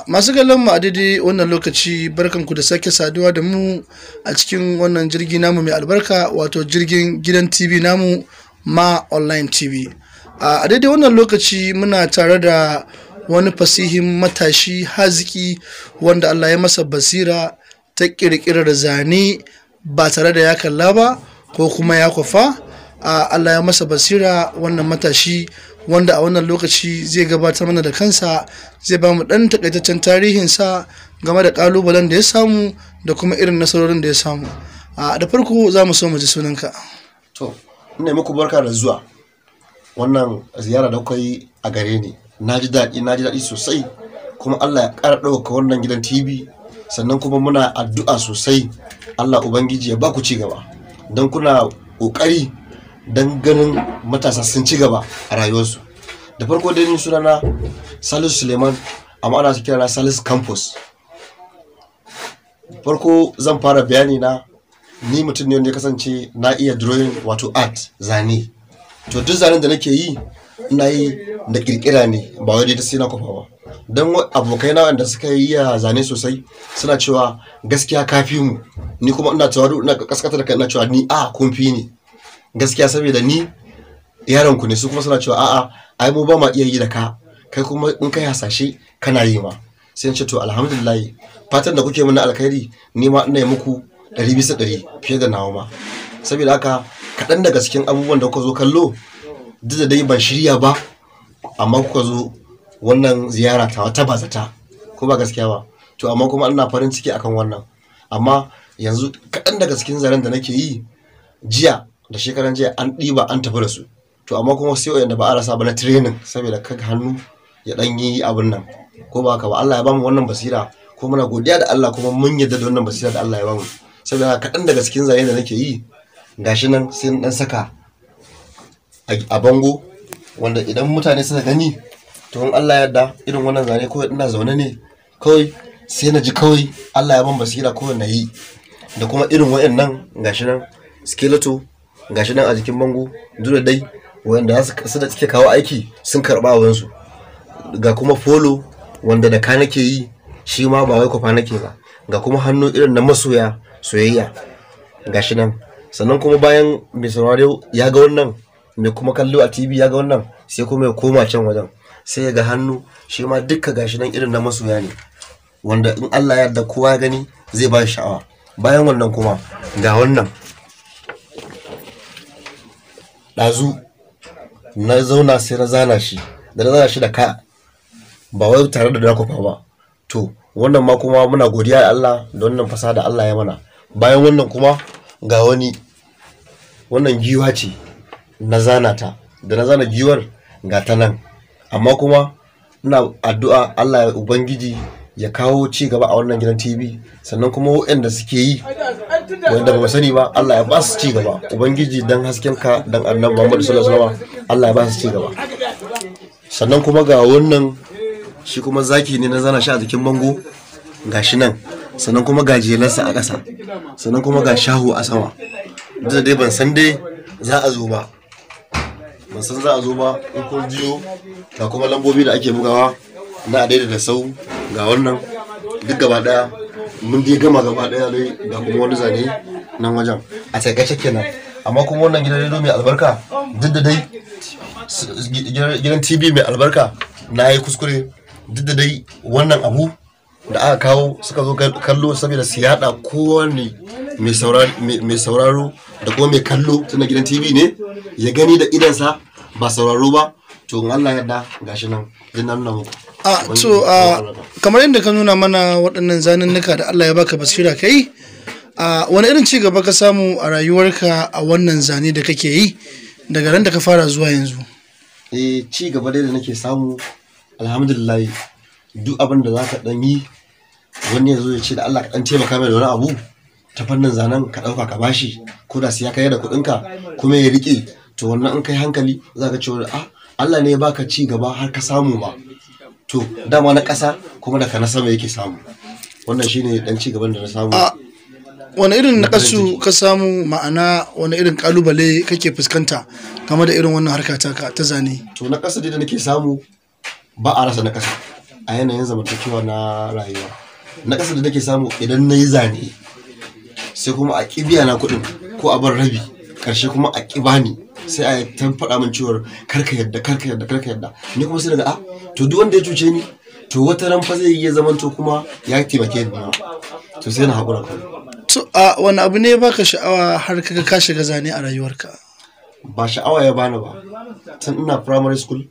Masu kallon mu a daidai wannan lokaci, barkanku da sake saduwa da mu a cikin wannan jirgi namu mai albarka, wato jirgin gidan TV namu Ma Online TV. A daidai wannan lokaci muna tare da wani fasihin matashi haziki wanda Allah ya masa basira ta ƙirƙirar zane ba tare da ya kalla ba ko kuma ya kwafa. Allah ya masa basira wannan matashi, wanda a wannan lokaci zai gabatar mana da kansa, zai ba mu ɗan takaitaccen tarihinsa game da ƙalubalen da ya samu da kuma irin nasarorin da ya samu. Da farko za mu so mu ji sunanka. To, ina muku barka da zuwa wannan ziyara da kuka yi a gare ni. Na ji daɗi, na ji daɗi sosai, kuma Allah ya ƙara ɗaukaka wannan gidan TV, sannan kuma muna addu'a sosai Allah Ubangiji ya ba ku ci gaba, don kuna ƙoƙari don ganin matasa sun ci gaba a rayuwarsu. Da farko dai ni sunana Salisu Suleiman, amma ana kira na Salisu Campus. Farko zan fara bayani na, ni mutum ne wanda ya kasance na iya drawing, wato art, zane. To, duk zanen da nake yi, ina yi da kirkira ne, ba wai da sai na kwafa ba. Don abokai na wanda suka yi zane sosai suna cewa gaskiya kafi mu. Ni kuma ina cewa, ina kaskata da kai, ina cewa ni a kun fi ni gaskiya, saboda ni yaron ku ne. Su kuma suna cewa a'a, ai mu ba ma iya yi da ka, kai kuma in kai hasashe kana yi ma. Sai in ce to, alhamdulillah, fatan da kuke mana alkhairi, ni ma ina yi muku 100% fiye da nawa ma. Saboda haka, kaɗan daga cikin abubuwan da kuka zo kallo, duk da dai ban shirya ba, amma kuka zo wannan ziyara ta ta bazata, ko ba gaskiya ba? To, amma kuma ina farin ciki akan wannan. Amma yanzu kaɗan daga cikin zaren da nake yi, jiya da shekaran jiya an ɗiba an tafi da su. To, amma kuma sai wanda ba a rasa ba na training, saboda kaga hannu ya ɗan yi abin nan, ko ba haka ba? Allah ya bamu wannan basira, ko muna godiya da Allah, kuma mun yarda da wannan basira da Allah ya bamu. Saboda kaɗan daga cikin zane da nake yi gashi nan, sai dan saka a bango, wanda idan mutane suka gani, to in Allah ya yarda, irin wannan zane kawai ina zaune ne kawai sai na ji kawai Allah ya ban basira kawai na yi. Da kuma irin wayannan, gashi nan skeleton, gashi nan a jikin bango, duk da dai wanda su da suke kawo aiki sun karɓa wayansu. Ga kuma polo wanda da ka nake yi, shi ma ba wai kwafa nake ba. Ga kuma hannu irin na masoya soyayya, gashi nan. Sannan kuma bayan mai sauraro ya ga wannan, mai kuma kallo a TV ya ga wannan, sai kuma ya koma can wajen, sai ya ga hannu, shi ma dukka gashi nan irin na masoya ne, wanda in Allah ya yarda kowa ya gani zai ba shi sha'awa. Bayan wannan kuma ga wannan, ɗazu na zauna sai na zana shi, da na zana shi da ka, ba wai tare da na kwafa ba. To, wannan ma kuma muna godiya da Allah da wannan fasaha da Allah ya mana. Bayan wannan kuma ga wani, wannan giwa ce na zana ta. Da na zana giwar, ga ta nan. Amma kuma ina addu'a Allah ya Ubangiji ya kawo ci gaba a wannan gidan TV, sannan kuma waɗanda suke yi wanda ba sani ba, Allah ya ba su ci gaba. Ubangiji, dan hasken ka, dan Annabi Muhammad sallallahu alaihi wasallam, Allah ya ba su ci gaba. Sannan kuma ga wannan, shi kuma zaki ne na zana shi a jikin bango, gashi nan. Sannan kuma ga jelarsa a ƙasa, sannan kuma ga shahu a sama. Duk da dai ban san dai za a zo ba, ban san za a zo ba. In kun jiyo, ga kuma lambobi da ake bugawa na a da sau. Ga wannan, duk gaba daya mun dai gama gaba daya dai. Ga kuma wani zane nan wajen. A taƙaice kenan. Amma kuma wannan gidan rediyo mai albarka, duk da dai gidan TV mai albarka, na yi kuskure, duk da dai wannan abu da aka kawo suka zo kallo saboda su yada, kowane mai sauraro da kuma mai kallo, tunda gidan TV ne, ya gani da idansa ba sauraro ba. To, in Allah yarda, gashi nan din na nuna muku. To, kamar yadda ka nuna mana waɗannan zanunnuka da Allah ya baka basira kai, wani irin ci gaba ka samu a rayuwarka a wannan zane da kake yi daga ran da ka fara zuwa yanzu? Eh, ci gaba dai da nake samu, alhamdulillah, duk abin da zaka dan yi, wani ya zo ya ce da Allah ka dan taimaka mai da wani abu ta fannin zanen, ka dauka ka bashi, ko da sai ya kai da kuɗin ka kuma ya rike. To, wannan in kai hankali zaka ce ah, Allah ne ya baka ci gaba har ka samu ma. To, dama na ƙasa kuma daga na sama yake samu. Wannan shine dan ci gaban da na samu. Wani irin nakasu ka samu, ma'ana wani irin kalubale kake fuskanta game da irin wannan harka taka ta zane? To, na ƙasa dai da nake samu, ba a rasa na ƙasa. a yanayin zamantakewa na rayuwa. Na ƙasa da nake samu idan na yi zane sai kuma a ƙi biya na kuɗin ko a bar rabi, ƙarshe kuma a ƙi bani, sai a ta faɗa min cewar karka yadda, karka yadda, karka yadda. Ni kuma sai daga a to duk wanda ya cuce ni to wata ran fa zai iya zamanto kuma ya taimake ni ma, to sai na haƙura kawai. To a wani abu ne baka sha'awa har kaga ka shiga zane a rayuwarka? Ba sha'awa ya bani ba, tun ina primary school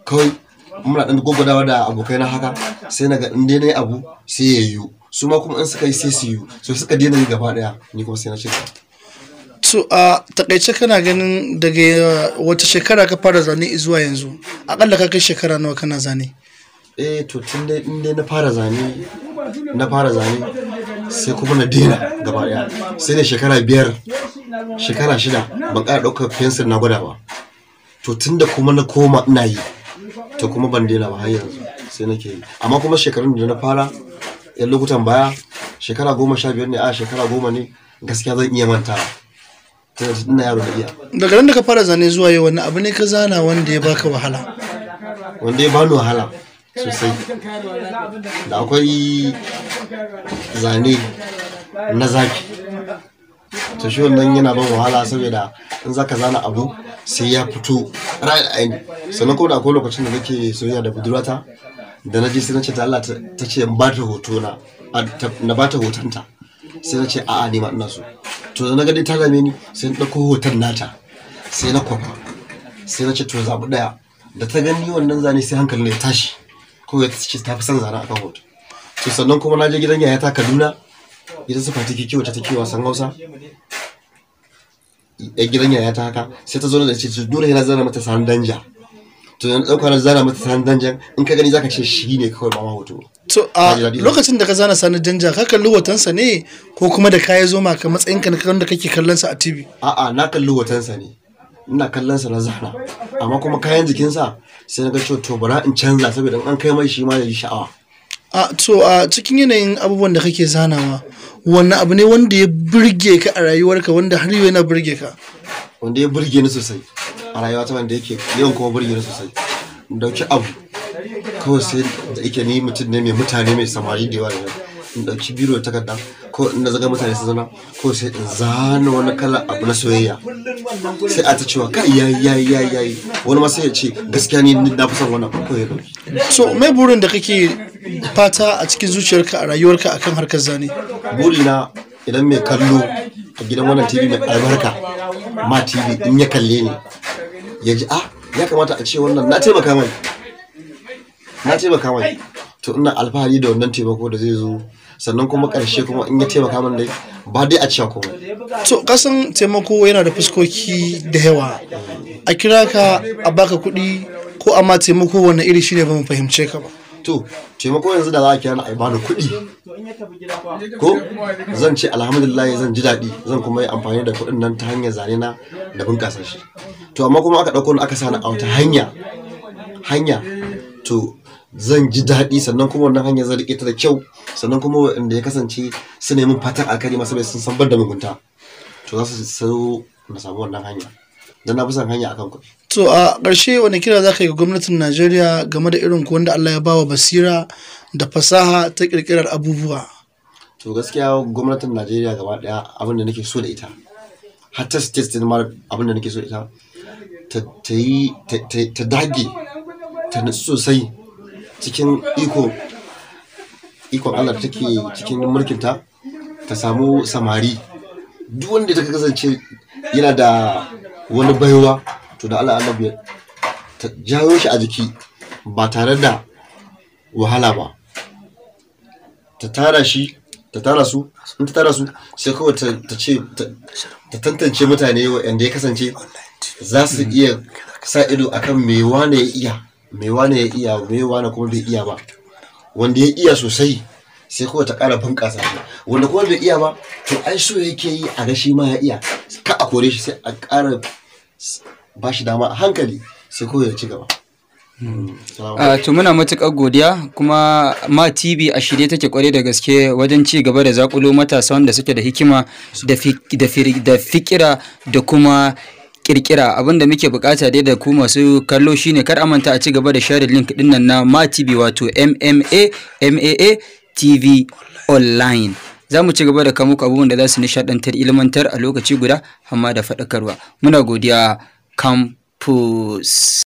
kawai muna ɗan gwagwadawa da abokaina haka, sai na ga in dai na yi abu sai ya yiwu, su ma kuma in suka yi sai su yiwu, so suka daina yi gaba ɗaya, ni kuma sai na ci gaba. To a takaice kana ganin daga wata shekara ka fara zane zuwa yanzu, akalla ka kai shekara nawa kana zane? Eh to tun dai in dai na fara zane, na fara zane sai kuma na daina gaba ɗaya, sai da shekara 5, shekara 6 ban ƙara ɗaukar fensir na gwada ba. To tun da kuma na koma ina yi, to kuma ban daina ba har yanzu sai nake yi. Amma kuma shekarun da na fara yan lokutan baya, shekara 15 ne, a shekara 10 ne, gaskiya zan iya mantawa. Tunda ina yaro na iya. Daga nan da ka fara zane zuwa yau, wani abu ne ka zana wanda ya baka wahala? Wanda ya bani wahala sosai, da akwai zane na zaki. To shi wannan yana ban wahala saboda in zaka zana abu sai ya fito right aini. Sannan kuma da akwai lokacin da nake soyayya da budurwata, da na je sai na ce ta Allah ta ce in bata hoto na, na bata hotonta, sai na ce a'a ni ma ina so. To da na ga dai ta dame ni sai na ɗauko hoton nata sai na kwafa, sai na ce to zaɓi ɗaya. Da ta gani wannan zane sai hankali ne ya tashi, kawai ta ce ta fi son zane akan hoto. To sannan kuma na je gidan yayata Kaduna, gidan su Fati Kiki wacce take wasan Hausa, yan gidan yayata haka, sai ta zo da ce dole na zana mata sanan danja. To na ɗauka na zana mata sanan danjan, in ka gani zaka ce shi ne kawai ba ma hoto. To a lokacin da ka zana sanan danja, ka kalli hotonsa ne ko kuma da kaya zo maka matsayinka na wanda kake kallon sa a TV? A'a, na kalli hotonsa ne, ina kallon sa na zana, amma kuma kayan jikinsa sai na ga cewa to bara in canza saboda in an kai mai shi ma ya yi sha'awa. A to a cikin yanayin abubuwan da kake zanawa, wanne abu ne wanda ya burge ka a rayuwarka wanda har yau yana burge ka? Wanda ya burge ni sosai a rayuwata, wanda yake yawan kuma burge ni sosai, in dauki abu kawai sai da yake ni mutum ne mai mutane mai samari da yawa da yawa, in dauki biro da takarda ko in na zaga mutane su zauna ko sai in zana wani kala abu na soyayya, sai a ta cewa kai yayi yayi yayi yayi, wani ma sai ya ce gaskiya ni na fi son wannan ko ya dauki. So mai burin da kake fata a cikin zuciyarka a rayuwarka akan harkar zane? Burina idan mai kallo a gidan wannan TV mai albarka ma TV in ya kalle ni ya ji ah ya kamata a ce wannan na taimaka mai, na taimaka mai, to ina alfahari da wannan taimako da zai zo. Sannan kuma ƙarshe kuma in ya taimaka min dai ba dai a cewa komai. To kasan taimako yana da fuskoki da yawa, a kira ka a baka kuɗi ko amma taimako wani iri shine ba mu fahimce ka ba. To taimako yanzu da za a kira ni a bani kuɗi ko zan ce alhamdulillah, zan ji daɗi, zan kuma yi amfani da kuɗin nan ta hanyar zane na da bunƙasa shi. To amma kuma aka ɗauko ni aka sa ni a wata hanya to zan ji daɗi, sannan kuma wannan hanya zan riƙe ta da kyau, sannan kuma waɗanda ya kasance su nemi fatan alkhairi masu bai sun san bar da mugunta, to za su so na samu wannan hanya, don na fi son hanya akan kuɗi. To a ƙarshe wani kira za ka yi ga gwamnatin Najeriya game da irin ku wanda Allah ya bawa basira da fasaha ta ƙirƙirar abubuwa? To gaskiya gwamnatin Najeriya gaba ɗaya abin da nake so da ita, har ta state din ma abin da nake so da ita, ta yi ta dage ta nutsu sosai cikin ikon Allah da take cikin mulkinta, ta samu samari duk wanda ta kasance yana da wani baiwa, to da Allah annabi ta jawo shi a jiki ba tare da wahala ba, ta tara shi, ta tara su, in ta tara su sai kawai ta ce ta tantance mutane waɗanda ya kasance za su iya sa ido akan me wane ya iya, me wane ya iya, me wane kuma bai iya ba. Wanda ya iya sosai sai kawai ta ƙara bunƙasa shi, wanda kuma bai iya ba to ai so yake yi a ga shi ma ya iya, ka a kore shi sai a ƙara ba shi dama a hankali sai kawai ya ci gaba. To muna matuƙar godiya, kuma ma TV a shirye take kwarai da gaske wajen ci gaba da zakulo matasa wanda suke da hikima da fikira da kuma Kirkira. Abinda muke bukata dai da ku masu kallo shine kar a manta a ci gaba da share link din nan na Ma TV, wato MMA MAA TV Online. Za mu ci gaba da kawo muku abubuwan da za su nishadantar, ilmantar a lokaci guda, amma da faɗakarwa. Muna godiya, campus.